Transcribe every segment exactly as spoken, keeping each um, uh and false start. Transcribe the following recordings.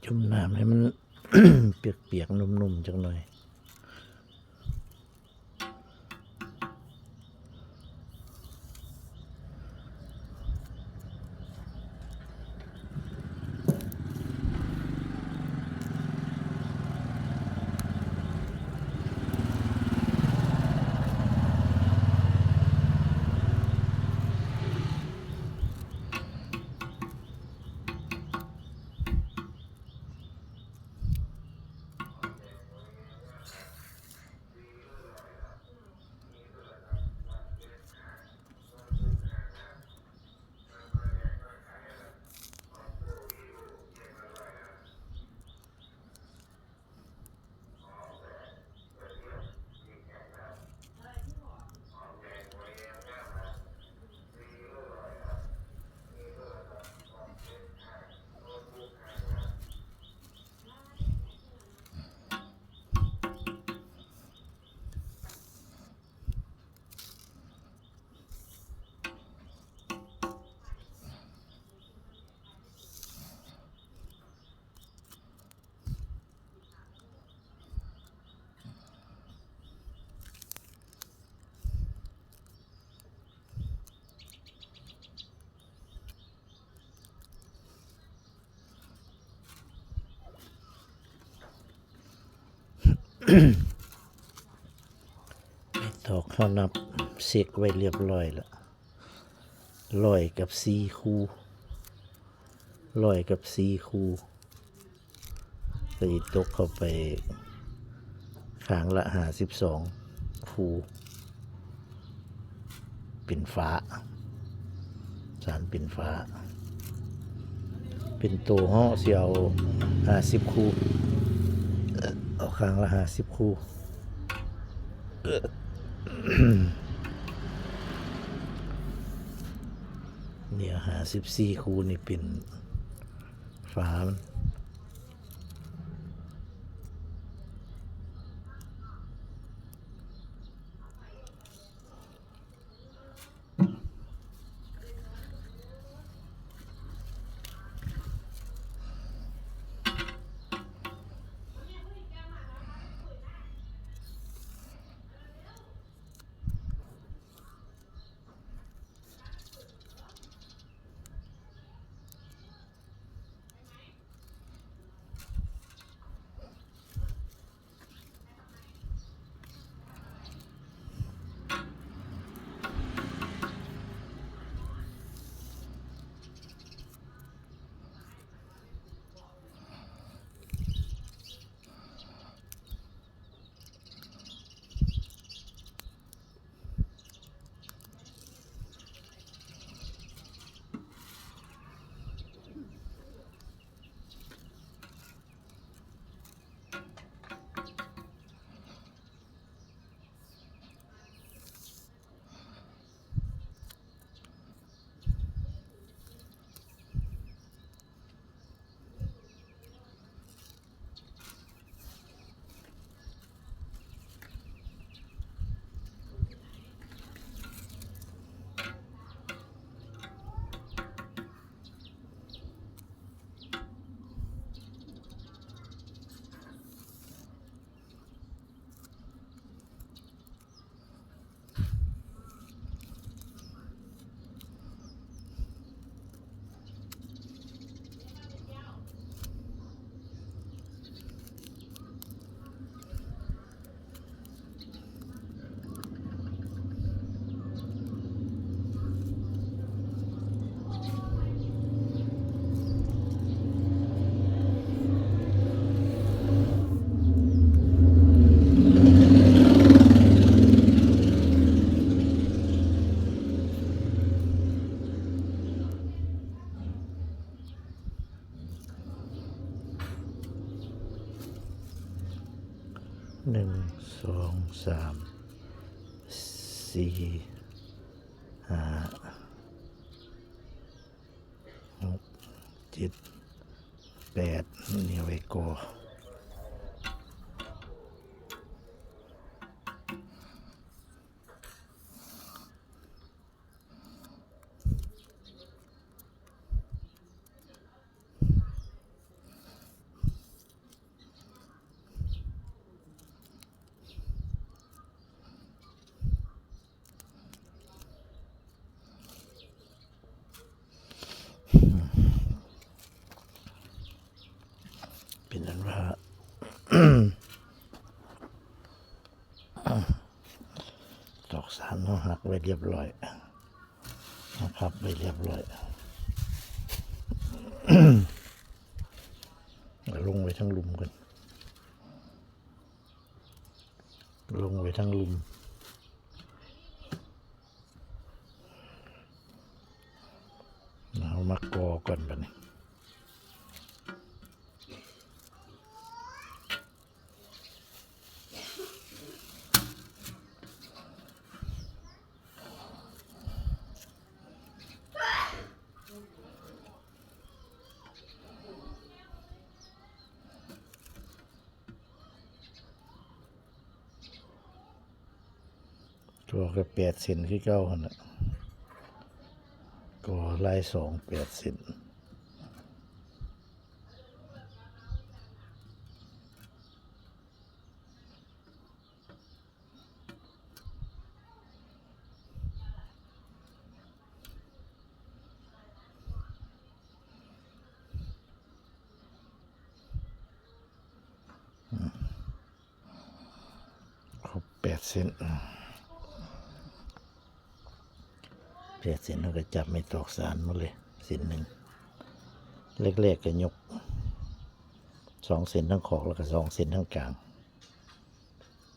จุ่มน้ำให้มัน เปียกๆ นุ่มๆ จักหน่อย ดอกเฮานับเช็กไว้เรียบร้อยแล้ว ร้อยกับสี่คู่ ร้อยกับสี่คู่ ก็สิตกเข้าไปข้างละห้าสิบสองคู่ เป็นฝา สานเป็นฝา เป็นโตเฮาสิเอาห้าสิบคู่ เอาข้างละห้าสิบคู่ เนี่ย ห้าสิบสี่คู่นี่เป็นฝามันหนึ่ง สอง สาม สี่ ห้า หก เจ็ด แปด นี่เอาไว้ก่อ นั่นว่า ตอกสารเฮาหักไว้เรียบร้อย หักพับไว้เรียบร้อย ลงไว้ทั้งลุ่มกัน ลงไว้ทั้งลุ่ม เอามากอก่อนบัดนี้ ตัวก็แปดเซนคือเก่าหั่นน่ะ ก็ลายสองแปดเซน ครบแปดเซน แปดเซน เราก็จับไม่ตอกสารมาเลย เซนหนึ่ง แรกๆก็ยก สองเซนทั้งขอบ แล้วก็สองเซนทั้งกลาง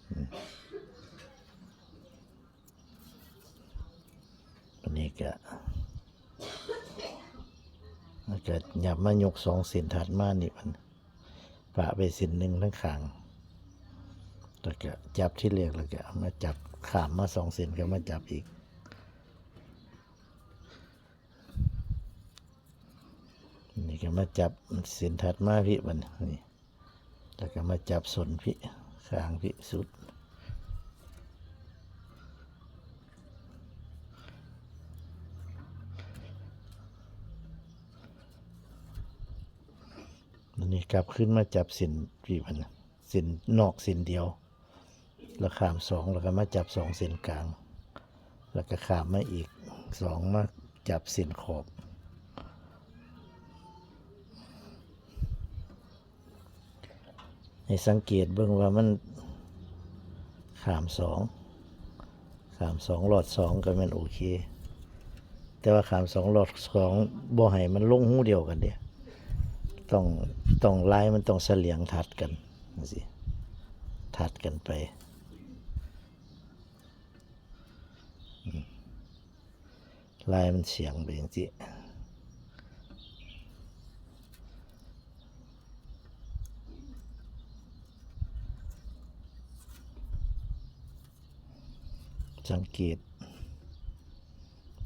อืม อันนี้ก็ แล้วก็หยับมายกสองเซนถัดมานี่มัน ปะไปเซนหนึ่งทั้งข้าง แล้วก็จับที่แรก แล้วก็มาจับข้ามมาสองเซน ก็มาจับอีก นี่ก็มาจับเซนถัดมาพี่บัดนี้ แล้วก็มาจับส้นพี่ ข้างพี่สุด อันนี้กลับขึ้นมาจับเส้นพี่มัน เส้นนอกเส้นเดียว แล้วข้ามสอง แล้วก็มาจับสองเส้นกลาง แล้วก็ข้ามมาอีกสอง มาจับเส้นขอบ ให้สังเกตเบิ่งว่ามันข้ามสอง ข้ามสองลอดสองก็แม่นโอเค แต่ว่าข้ามสองลอดสองบ่ให้มันลงฮูเดียวกันเด้ ต้อง ต้องลายมันต้องเสลียงถัดกันจั่งซี้ ถัดกันไป อืม ลายมันเฉียงไปจั่งซี้ สังเกต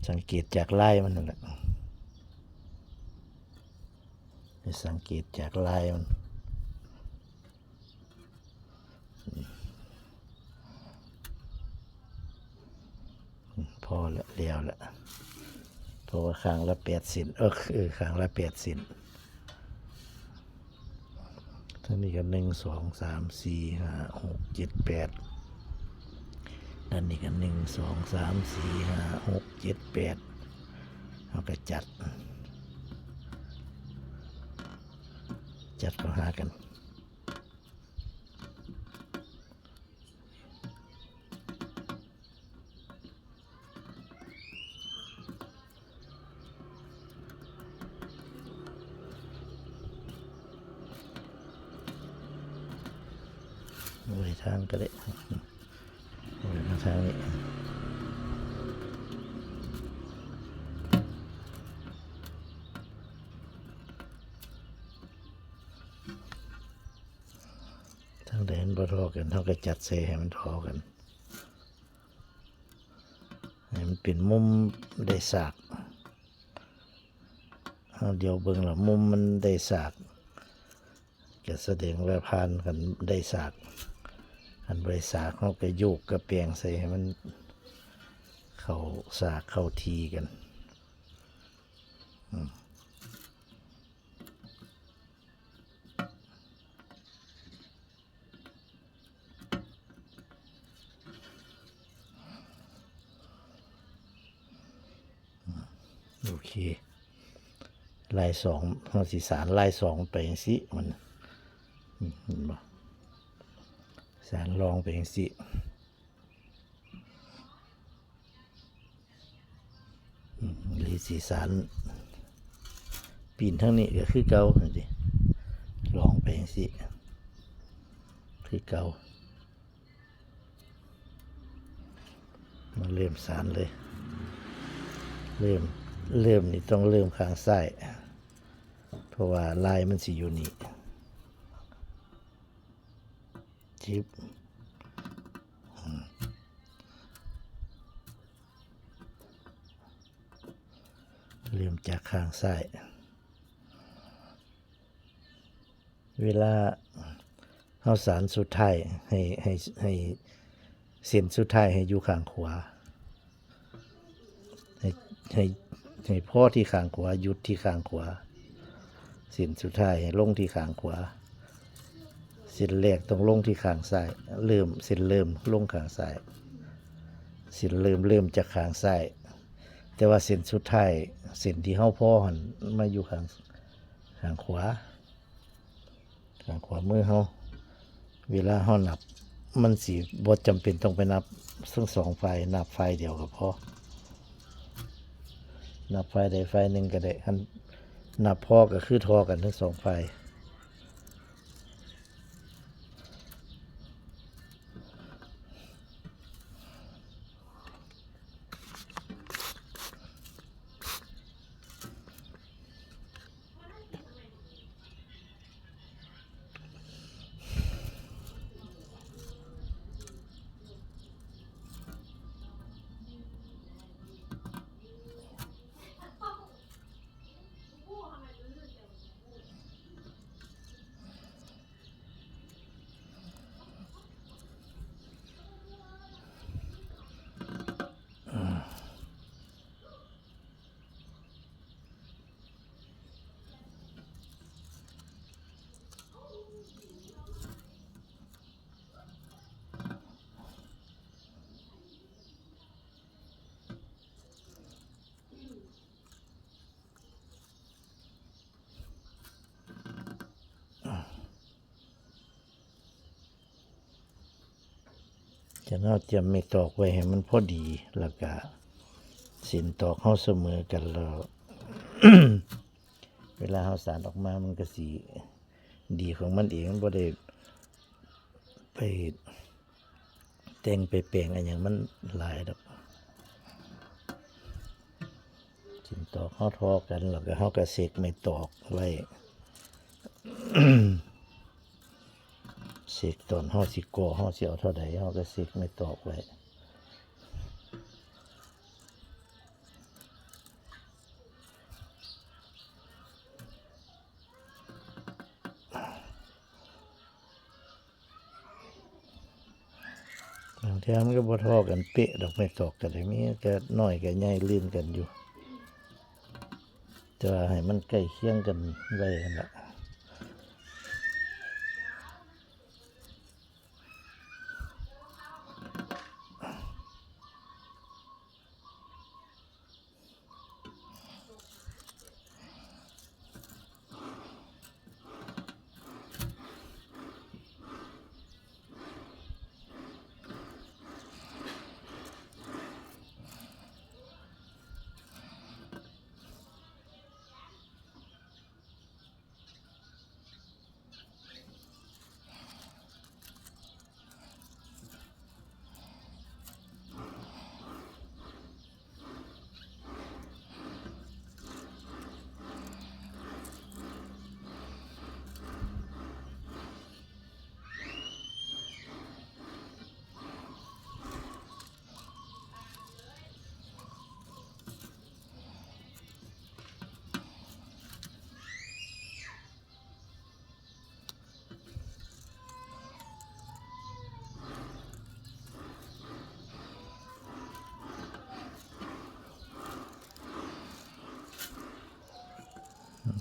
สังเกตจากลายมันนั่นแหละ ให้สังเกตจากลายมัน พอละ แล้วละ เพราะว่าข้างละแปดเซน เออ เออ ข้างละแปดเซน ทั้งนี้ก็หนึ่ง สอง สาม สี่ ห้า หก เจ็ด แปด ด้านนี้ก็หนึ่ง สอง สาม สี่ ห้า หก เจ็ด แปด เอาก็จัด จัดเข้าหากัน ไว้ทางก็ได้ ไว้มาทางนี้ ทางใดมันบ่เท่ากัน เฮาก็จัดใส่ให้มันเท่ากัน ให้มันเป็นมุมได้สาก เฮาเดี๋ยวเบิ่งละ มุมมันได้สาก ก็แสดงว่าผ่าน คันได้สาก คันบ่ได้สาก เฮาก็โยกกะแปงใส่ให้มันเข้าสากเข้าที่กัน อืม โอเค ลายสอง เฮาสิสานลายสองไปจั่งซี้ มัน อืม เห็นบ่ สานรองไปจั่งซี้ อืม หรือสิสาน ปีนทางนี้ก็คือเก่าจั่งซี้ รองไปจั่งซี้ คือเก่า มาเริ่มสานเลย เริ่ม เริ่มนี่ต้องเริ่มข้างซ้าย เพราะว่าลายมันสิอยู่นี่ จิบ อืม เริ่มจากข้างซ้าย เวลาเฮาสานสุดท้าย ให้ ให้ ให้ เส้นสุดท้ายให้อยู่ข้างขวา ให้ ให้ ให้พอที่ข้างขวา หยุดที่ข้างขวา เส้นสุดท้ายให้ลงที่ข้างขวา เส้นแรกต้องลงที่ข้างซ้าย เริ่ม เส้นเริ่มลงข้างซ้าย เส้นเริ่ม เริ่มจากข้างซ้าย แต่ว่าเส้นสุดท้าย เส้นที่เฮาพอหั่นมาอยู่ข้าง ข้างขวา ข้างขวามือเฮา เวลาเฮานับ มันสิบ่จำเป็นต้องไปนับทั้งสองฝ่าย นับฝ่ายเดียวก็พอ นับฝ่ายใดฝ่ายหนึ่งก็ได้ คันนับพอก็คือทอกันทั้งสองฝ่าย จั่งเฮาเตรียมไม้ตอกไว้ให้มันพอดี แล้วก็เส้นตอกเฮาเสมอกันแล้ว เวลาเฮาสานออกมามันก็สิดีของมันเอง มันบ่ได้ไปแต่งไปแปลงอะหยังมันหลายดอก เส้นตอกเฮาทอกัน แล้วก็เฮาก็เซกไม้ตอกไว้ เซกตอนเฮาสิก่อ เฮาสิเอาเท่าใด เฮาก็เซกไม้ตอกไว้ บางเทื่อมันก็บ่เท่ากันเป๊ะดอก ไม้ตอกก็ได้ มีแต่น้อยกับใหญ่ลื่นกันอยู่ แต่ว่าให้มันใกล้เคียงกันไว้หั่นล่ะ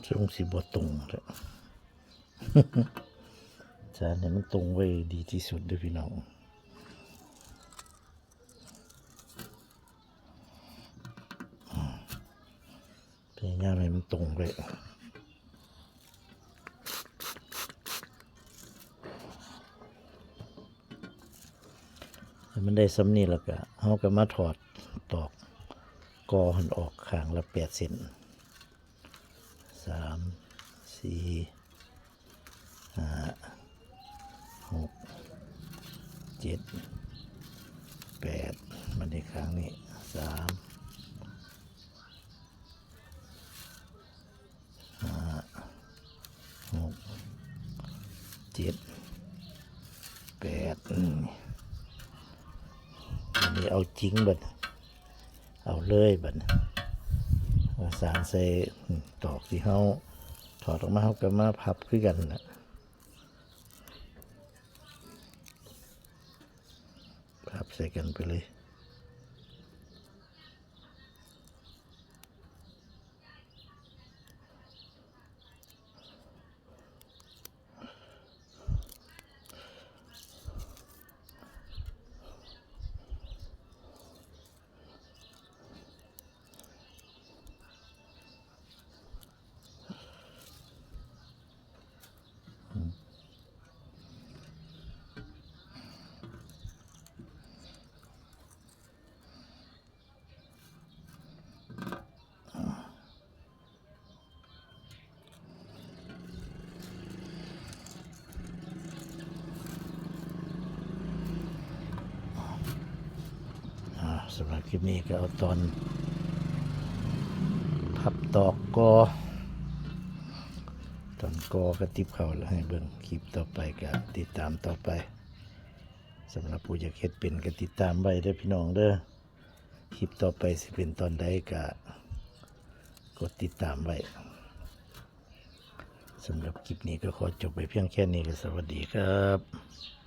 ช่วงสิบ่ตรงเลย สานให้มันตรงไว้ดีที่สุดเด้อพี่น้อง พยายามให้มันตรงไว้ เ มันได้ส่ำนี้แล้วก็ เฮาก็มาถอดตอกกอหั่นออกข้างละแปดเส้น สาม สี่ ห้า หก เจ็ด แปด บัดนี้ข้างนี้ สาม ห้า หก เจ็ด แปด อืม อันนี้เอาจริงบัด เอาเลยบัด เอาสานใส่ อืม ตอกที่เฮาถอดออกมา เฮาก็มาพับคือกันน่ะ พับใส่กันไปเลย อ่า สำหรับคลิปนี้ก็เอาตอนพับตอกกอ ตอนกอกระติบเข้าแล้วให้เบิ่ง คลิปต่อไปก็ติดตามต่อไป สำหรับผู้อยากเฮ็ดเป็นก็ติดตามไว้เด้อพี่น้องเด้อ คลิปต่อไปสิเป็นตอนใดก็กดติดตามไว้ สำหรับคลิปนี้ก็ขอจบไปเพียงแค่นี้ก็สวัสดีครับ